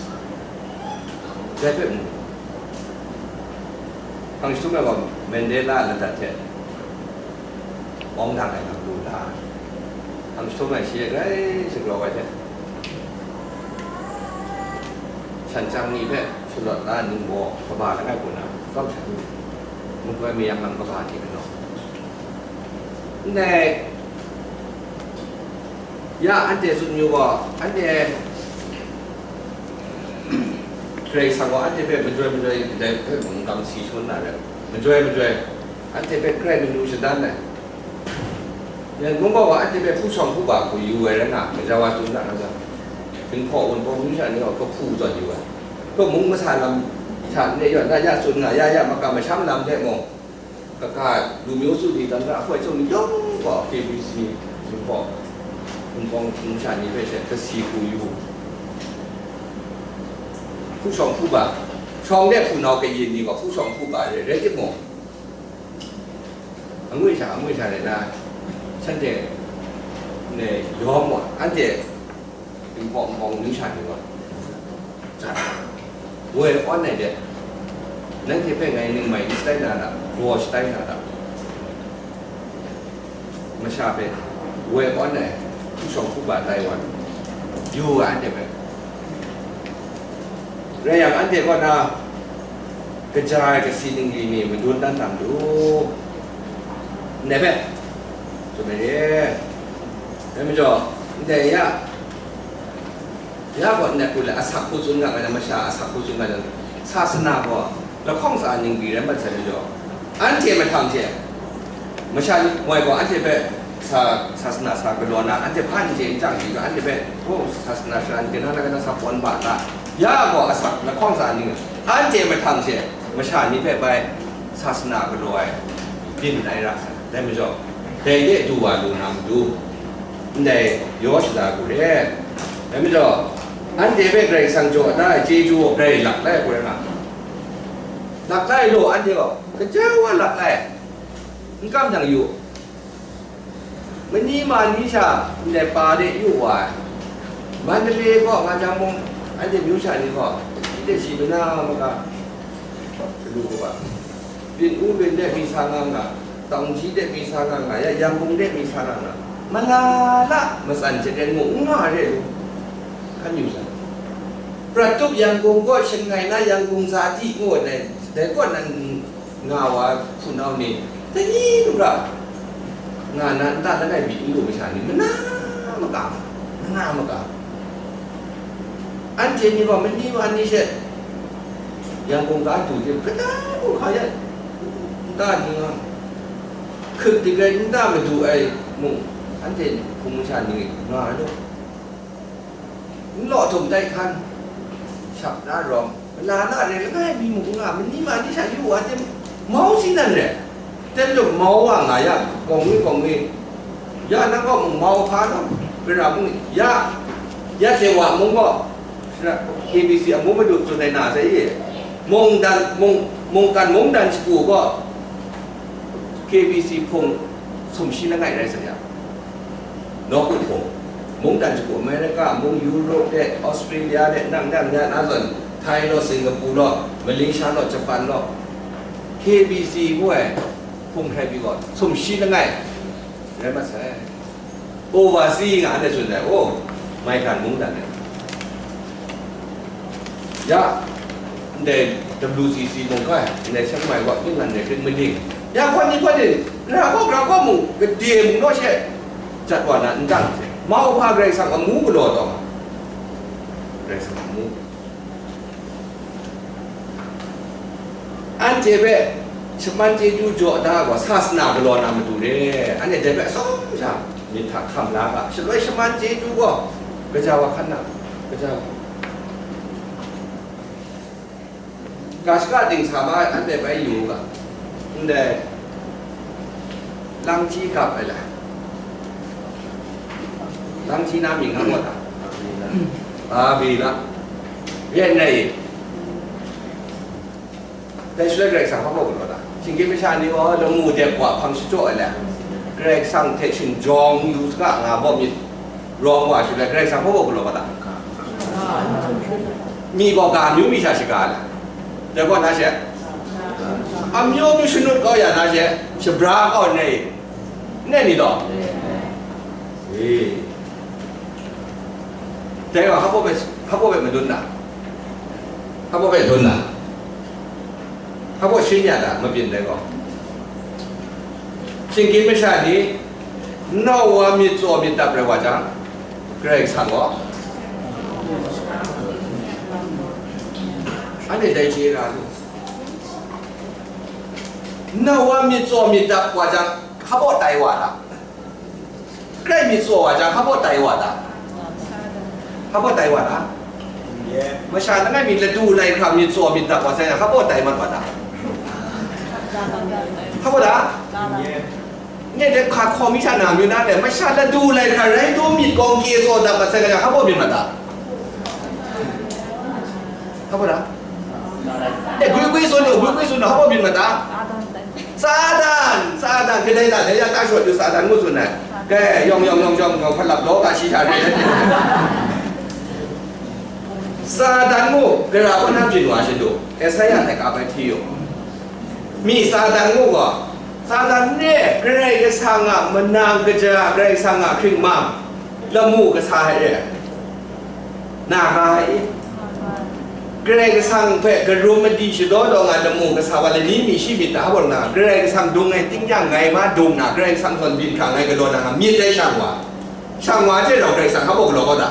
dai hpe mu. Hpang jahtum ai gaw Mandela ladat hte awng dang ai lam lu la, hpang jahtum ai shi e grai shagraw ai hte, shan jang ni hpe shalawt la ningbaw kaba langai hku na, tsawm sha ni, mung ai mayang lam kaba hte galaw, ndai ya anhte tsun yu gaw, anhte Karai Kasang gaw anhte hpe majoi majoi, ndai hpe mung kamsi shangun na rai, majoi majoi, anhte hpe hkrai manu shadan ai. Yan mung gaw anhte hpe hpu shawng hpu ba hku yu ai rai nga, gaja wa tsun na rai nga, Jinghpaw Wunpawng myu sha ni gaw kahpu zawn yu ai. Kaw mung masa lam hta n re yawn na ya tsun nga, ya ya makam masham lam hte mung, kaga lu myu su ni, dan ra ahkoi chyawm ni yawng gaw K B C, Jinghpaw Wunpawng myu sha ni hpe she kasi hku yu, hpu shawng hpu ba, shawng de hpunau kayin ni gaw hpu shawng hpu ba re, rai timung, angwi sha, angwi sha rai na, shanhte ne yawm wa, anhte Jinghpaw Wunpawng myu sha ni gaw, woi awn ai de, nanhte hpe ngai ningmai n shatai na ra, gaw shatai na ra, masha hpe woi awn ai hpu shawng hpu ba tai wa, yu ga anhte hpe. Rai yang, anhte kaw na kaja ai kasi ningli ni madun dan tam lu, ndai hpe tsun ai re. Dai majaw, ndai ya, ya gaw ndai hku le, asak hku tsun nga ai, masha asak hku tsun nga ai, sasana gaw lahkawng tsa ningli rai mat sai majaw, anhte mahtang hte, masha ni moi gaw anhte hpe sa, sasana sa galaw na, anhte hpa n chye n chyang chye ga, anhte hpe, oh, sasana sara ni, tinang na, na sa pawn ba ta, ya gaw asak lahkawng tsa ning, anhte mahtang hte, masha ni hpe bai sasana galaw ai byin ai ra sai. Dai majaw, dai de du wa lu na matu, ndai yaw shada ku re. Dai majaw, anhte hpe Karai Kasang jaw da ai chyeju gaw grai lak lai ai hku rai nga, lak lai law, anhte gaw kaja wa lak lai, n kam jang yu. Mani ma ni sha ndai pa de yu wa ai. Mandalay kaw nga jang mung, anhte myu sha ni gaw, shi hte shi mana maka galu kaba, Byin U Byin de mi sa nga nga, Taungji de mi sa nga nga, ya Yangon de mi sa nga nga, malala matsan jahten mung n nga re lu, hkan yu sai. Prat tup Yangon kaw, Shanghai na Yangon zati ngu ai, dai kaw nan nga wa hpunau ni, dai ni lu ra nga na, nta langai mi n lu masha ni, mana maka, mana maka. Anhte ni gaw mani ma ni she, Yangon ga du de, kata hku hka ya, nta ni nga, hkrit dik ai nta madu ai mung, anhte hpung masha ni nga lu. N law htum tai hkan, shap na rawng, mala na re langai mi mung n nga, mani ma ni sha yu wa tim, mau si nan re. Tem jaw mau wa nga ya, gawng mi gawng mi, ya nang gaw mung mau hpa naw, gara mung ya, ya hte wa mung gaw, K B C amu madu tsun ai na sai ye, mung dan, mung, mungkan mungdan shagu gaw, K B C hpung sumshi langai rai sa ya. Nawku hpung, mungdan shagu, America mung, Europe de, Australia de, nang nang ya na zawn, Thai law, Singapore law, Malaysia law, Japan law, K B C ngu ai hpung hkrai pyi gaw, sumshi langai rai mat sai. Overseas nga anhte tsun ai, oh, maigan mungdan ai. Ya, ndai W C C mung hkrai, ndai Chiang Mai wa, Yunnan de, Krit Maling. Ya, hkawt ni hkawt ni, ra gaw, ra gaw mung, gade mung naw she, jat wa na, n dang se. Mau hpa Karai Kasang amu galaw taw nga. Karai Kasang amu. Anhte hpe shaman chyeju jaw da ai gaw, sasana galaw na matu re. Anhte dai hpe atsawm sha myit hta hkam la ga, shaloi shaman chyeju gaw, gaja wa hkan na, gaja wa. Ga shaka dingsa ma ai, anhte bai yu u ga. Ndai, Langji gap ai la? Langji na mying a gaw ta? Babila. Yen nai. Dai shaloi Karai Kasang hpa baw galaw ta? Shinggyim masha ni gaw lamu dep wa hpang shachyaw ai le, Karai Kasang hte shingjawng yu saga nga baw myit rawng wa shaloi, Karai Kasang hpa baw galaw wa ta? Mi gaw ga amyu mi sha shaga ai le? Dai gaw na she? Amyu myu shanut kau ya na she? Shabra kau nai? N rai ni taw? E. Dai wa, hpa baw hpe, hpa baw hpe madun na? Hpa baw hpe dun na? Hpa baw shin ya na, mabyin dai gaw? Shinggyim masha ni, nau wa myit tsaw myit dap rai wa jang, Karai Kasang gaw, anhte dai chye ra lu. Nau wa myit tsaw myit dap wa jang, hpa baw tai wa ta? Grai myit tsaw wa jang, hpa baw tai wa ta? Hpa baw tai wa ta? Masha langai mi ladu lai hkra myit tsaw myit dap wa sai jang, hpa baw tai mat wa ta? Hpa baw ta? Nye de hka hkawm mi sha na myu na de, masha ladu lai hkra rai taw myit kawng kye tsaw dap wa sai jang, hpa baw myit mat ta? Hpa baw ta? E, gwi gwi tsun, gwi gwi tsun, hpa baw myit mat ta? Satan, Satan, kadai da, dai ya ta shawt yu Satan ngu tsun ai. Kai, yawng, yawng, yawng, yawng, yawng, hpa lap daw ga shi sha re. Satan ngu, gara kaw na byin wa shadu, Esaia hte ka bai hti yu. Mi Satan ngu gaw, Satan ne, Karai Kasang a manang kaja, Karai Kasang a hkringmang, lamu kasa ai re. Na nga ai i? Karai Kasang hpe karum madi shadaw daw nga lamu kasa wa lani mi shi myit ta, hpa na, Karai Kasang dung ai ting yang ngai ma dung na, Karai Kasang zawn byin hkra ngai galaw na nga myit dai shang wa. Shang wa hte rau Karai Kasang hpa galaw kau ta?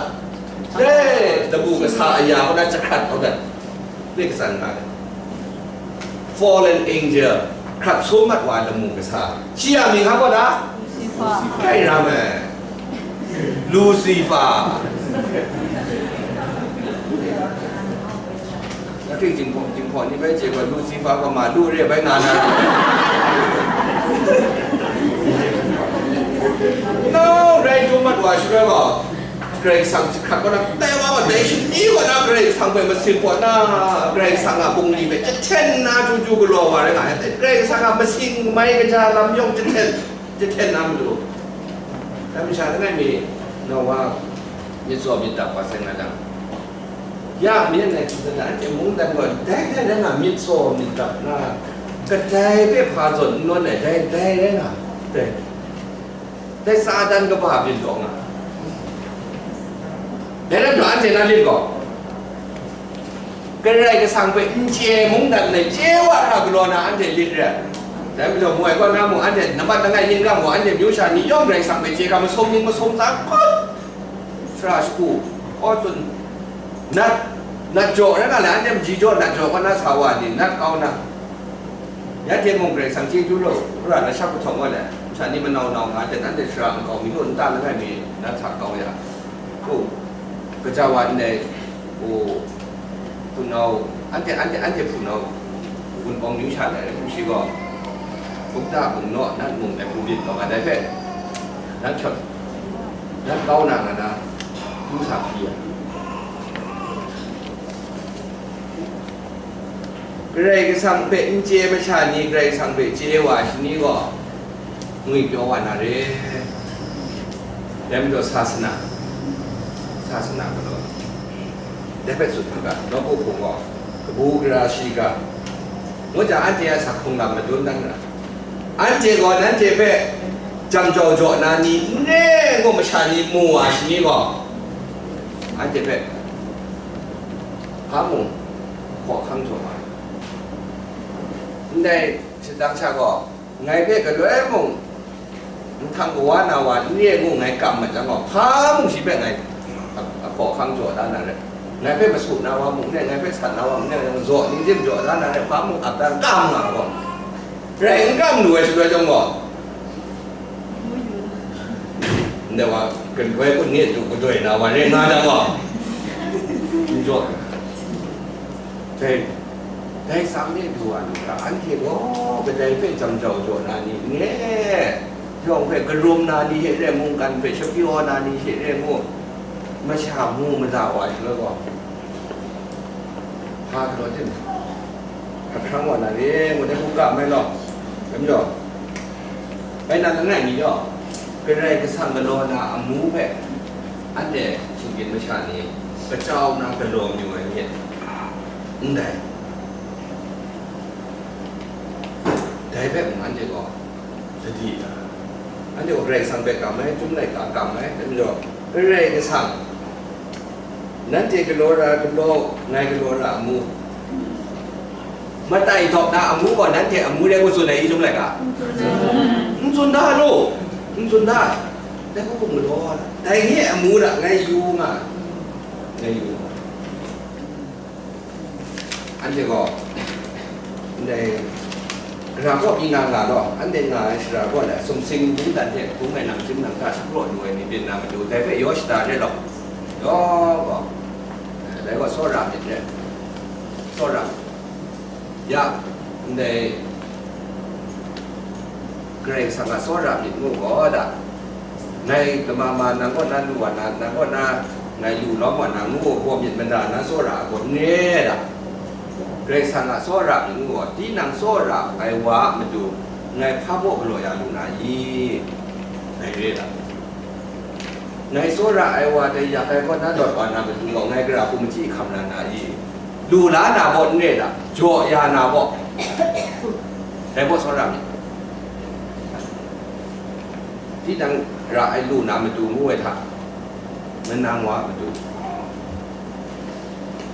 Dai lamu kasa aya hpa na jahkrat kau dat. Nek san nga ai. Fallen angel, hkrat sum mat wa ai lamu kasa. Shi a mying hpa gaw ta? Lucifer. Kai ram ai. Lucifer. Hpring jinghpaw, jinghpaw ni bai chye gaw, Lucifer gaw ma lu re bai nga na ra. Nau rai dum mat wa shaloi gaw, Karai Kasang hkrat kaw na, dai wa gaw, dai shani kaw na Karai Kasang hpe masin pawt na, Karai Kasang a bungli hpe jahten na chyu chyu galaw wa rai nga ai. Karai Kasang a masing mai kaja lam yawng jahten, jahten na matu. Dai masha langai mi, Noa myit tsaw myit dap wa sai nga jang, ya mi langai hte na, anhte mungdan gaw dai hte rai nga myit tsaw myit dap na, kadai hpe hpa zawn n nawn ai, dai, dai rai nga, dai, dai Satan kaba byin taw nga. Dai rai nna, anhte na lit gaw, Karai Kasang hpe n chye mungdan hte chye wa hkra galaw na anhte lit re ai. Dai majaw, mu ai kaw na mung, anhte nambat langai yin ga mu, anhte myu sha ni yawng Karai Kasang hpe chye hkra masum ning masum tsa hkawt, sara shagu, kaw tsun, nat, nat jaw rai nga le, anhte maji jaw, nat jaw kaw na sa wa ni, nat kau na. Ya hte mung Karai Kasang chyeju law, wora na shak kahtawng wa le, masha ni manau nau nga hte, nanhte sara nkau mi lu nta langai mi, nat sa kau ya. Hku, kaja wa ndai, hpunau, anhte, anhte, anhte hpunau, Wunpawng myu sha na rai hkrum shi gaw, Gupta mung naw, nat mung dai hku byin taw nga dai hpe, nat shawt, nat kau na nga na, du sa hpyi ya. Karai Kasang hpe n chye masha ni Karai Kasang hpe chye wa shani gaw, ngwipyaw wa na re. Dai majaw sasana, sasana galaw, dai hpe tsun hkra, nawku hpung gaw, kabu gara shiga, ngu jang, anhte a asak hkrung lam madun dan ra, anhte gaw nanhte hpe jam jau jaw na ni n re ngu masha ni mu wa shani gaw, anhte hpe hpa mung hkaw hkang jaw ai. Ndai shadang sha gaw, ngai hpe galoi mung, nhtang kawa na wa n re ngu ngai kam mat jang gaw, hpa mung shi hpe ngai a-, ahkaw ahkang jaw da na rai. Ngai hpe masu na wa mung n re, ngai hpe san na wa mung n re, zaw ning tim jaw da na rai, hpa mung ap da n kam nga gaw, rai n kam lu ai shaloi chyawm gaw, ndai wa, galoi kun ni du kadoi na wa rai nga jang gaw, n jaw. Dai, dai sang de du wa lu ga, anhte gaw kadai hpe jam jau jaw na ni n re, yawng hpe karum na ni hte re, mungkan hpe shapyaw na ni hte re ngu, masha mu mada wa ai shaloi gaw, hpa galaw tim, hkrang wa na re ngu dai hku ga mai law, dai majaw, bai na langai mi gaw, Karai Kasang galaw na amu hpe anhte shinggyim masha ni kachau na galaw mayu ai myit ndai. Dai hpe mung anhte gaw sadi da, anhte gaw Karai Kasang hpe kam ai, Chyum laika kam ai, dai majaw, Karai Kasang nanhte galaw ra galaw, ngai galaw ra amu, matai dawp na amu gaw nanhte amu rai ngu tsun ai i, Chyum laika? N tsun da lu, n tsun da. Dai hku galaw, dai ni amu hta ngai yu nga, ngai yu nga. Anhte gaw, ndai, gara kaw pyi nga nga law, anhte nga ai shara kaw le, sumsing mungdan hte hpung ai namchyim nang hta shapraw lu ai ni byin na matu, dai hpe yaw shada re law, yaw gaw, dai gaw tsawra myit re, tsawra, ya, ndai, Karai Kasang a tsawra myit ngu gaw da, ngai lama ma nang kaw na lu wa na, nang kaw na ngai lu lawm wa na ngu gaw myit mada na tsawra ai gaw n re da. Karai Kasang a tsawra myit ngu gaw, tinang tsawra ai wa a matu ngai hpa baw galaw ya lu na i? Ngai re da. Ngai tsawra ai wa dai yak ai kaw na lawt wa na matu gaw, ngai gara hku machyi hkam na na i? Lu la na baw n re da, jaw ya na baw, dai baw tsawra myit. Tinang ra ai lu na matu ngu ai hta, manang wa a matu.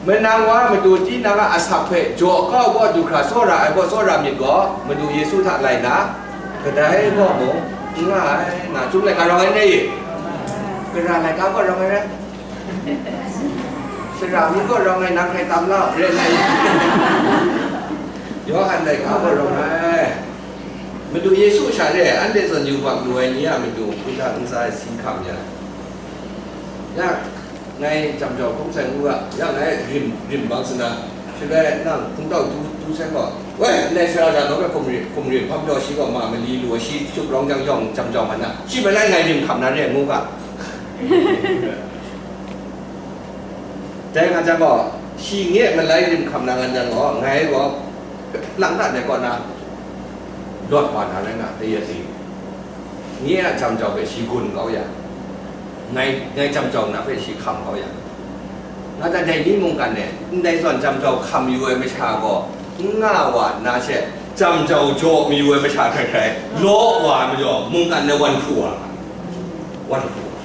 Manang wa a matu tinang a asak hpe jaw kau gaw du hkra tsawra ai gaw tsawra myit gaw, Madu Yesu hta lai na, kadai gaw mung n nga ai, nga Chyum laika rawng ai n rai i? Gara laika gaw rawng ai rai? Sara myit gaw rawng ai, nang hkrai tam la u, re ai. Yawhan laika gaw rawng ai. Madu Yesu sha re ai, anhte zawn yubak lu ai ni a matu, hkungga ntsa ai si hkam ya. Ya, ngai jam jau hkrum sai ngu ga, ya ngai rim, rim bang sana, Shaloi nang hpungtau du, du sai gaw, woi, ndai sara ja daw hpe hkum rim, hkum rim hpam jaw shi gaw ma mali lu ai, shi tsup rawng jang jawng jam jau mat na, shi malai ngai rim hkam na re ngu ga. Dai nga jang gaw, shi nye malai rim hkam na nga jang gaw, ngai gaw, lang dat ai kaw na, lawt wa na rai nga, dai ya ting. Nye a jam jau hpe shi gun kau ya, ngai, ngai jam jau na hpe shi hkam kau ya. Nga ta dai ni mungkan e, ndai zawn jam jau hkam yu ai masha gaw, n nga wa nna she, jam jau jaw mayu ai masha hkrai hkrai, law wa ai majaw, mungkan e wan hkru wa nga, wan hkru wa.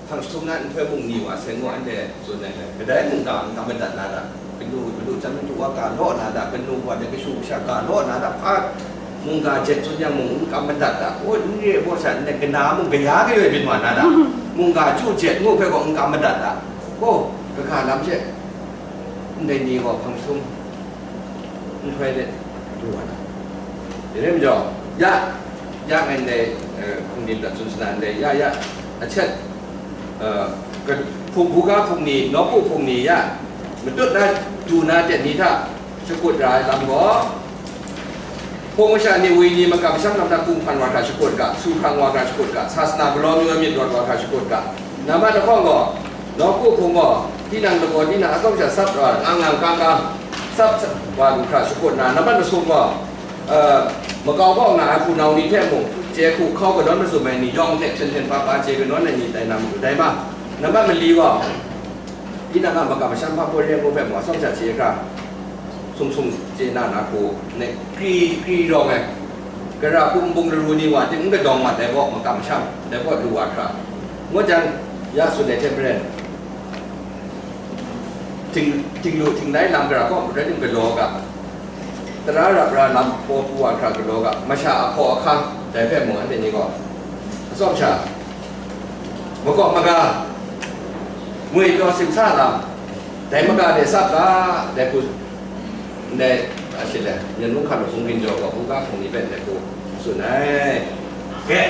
Hpang jahtum na nhtoi mung ni wa sai ngu anhte tsun ai le, kadai mung ta n kam madat na da, kanu, kanu chyam madu wa ga law na da, kanu wa de kashu kasha ga law na da, hpa mungga jet tsun yang mung n kam madat da, o, n re ai baw sha, n kanu mung kaya kayoi byin wa na da, mungga chyu jet ngu hpe gaw n kam madat da, o, kaga lam she, ndai ni gaw hpang jahtum nhtoi let du wa na. Dai rai majaw, ya, ya ngai ndai, eh, hpung ni prat tsun sana ndai, ya, ya, ahtet, eh, ka-, hpung, buga hpung ni, nawku hpung ni, ya, matut na, du na ten ni hta shakut ra ai lam gaw, hpung masha ni, woi ni, makam masham lam hta kung hpan wa hkra shakut ga, su hprang wa hkra shakut ga, sasana galaw mi wa myit rawt wa hkra shakut ga, nambat lahkawng gaw, nawku hpung gaw, tinang lagaw tinang atsawm sha sat wa, ngang ngang kang kang, sat sat wa lu hkra shakut na, nambat masum gaw, eh, makau kau nga ai hpunau ni hte mung, chye hku hkau kanawn mazum ai ni yawng hte hpyen hpyen pa pa chye kanawn ai ni tai na matu dai ma. Nambat mali gaw, tinang a makam masham hpa hpawt re ai ngu hpe mung, atsawm sha chye hkra, sung sung chye na na hku, ne, kri, kri rawng ai, gara hku nbung laru ni wa ting n kadawng mat ai gaw, makam masham, dai gaw lu wa hkra, ngut jang, ya tsun ai hte maren, ting, ting lu ting lai lam gara kaw marai tim galaw ga, tara rap ra lam paw pru wa hkra galaw ga, masha ahkaw ahkang, dai hpe mung anhte ni gaw, atsawm sha, makawp maga, ngwi taw simsa lam, dai maga de sap ga, dai hku, ndai, a shi le, Myen mung hkam hpung ginjaw gaw, hkungga hpung ni hpe ndai hku tsun ai. Ge,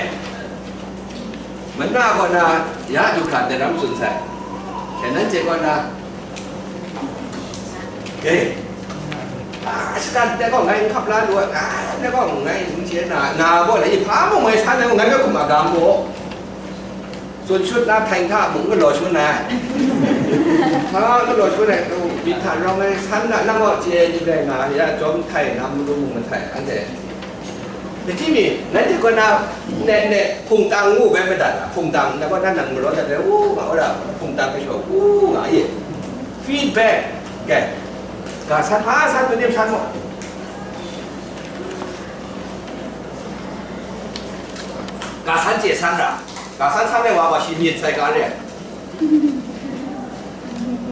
mana kaw na, ya du hkra dai ram tsun sai. Dai nanhte kaw na, ge, a, shatan dai gaw ngai n hkap la lu ai, a, dai gaw ngai n chye na, na gaw le, hpa mung ngai san ai gaw, ngai hpe hkum a ga mu. Tsun shut na htai hta mung galaw shun ai. Hpa galaw shun ai, myit hta rawng ai san na, nang gaw chye ni rai nga, ya chyawm htai, nam matu mung mahtai, anhte. Kaji mi, nanhte kaw na, ne, ne, hpungtang ngu bai madat, hpungtang, na kaw na nang maraw dat ai, u, nga, ora, hpungtang kashaw, u, nga, ye. Feedback, ge. Ga san, a, san, manim san maw? Ga san chye san ra. Ga san san ai wa gaw shi myit sai ga re ai.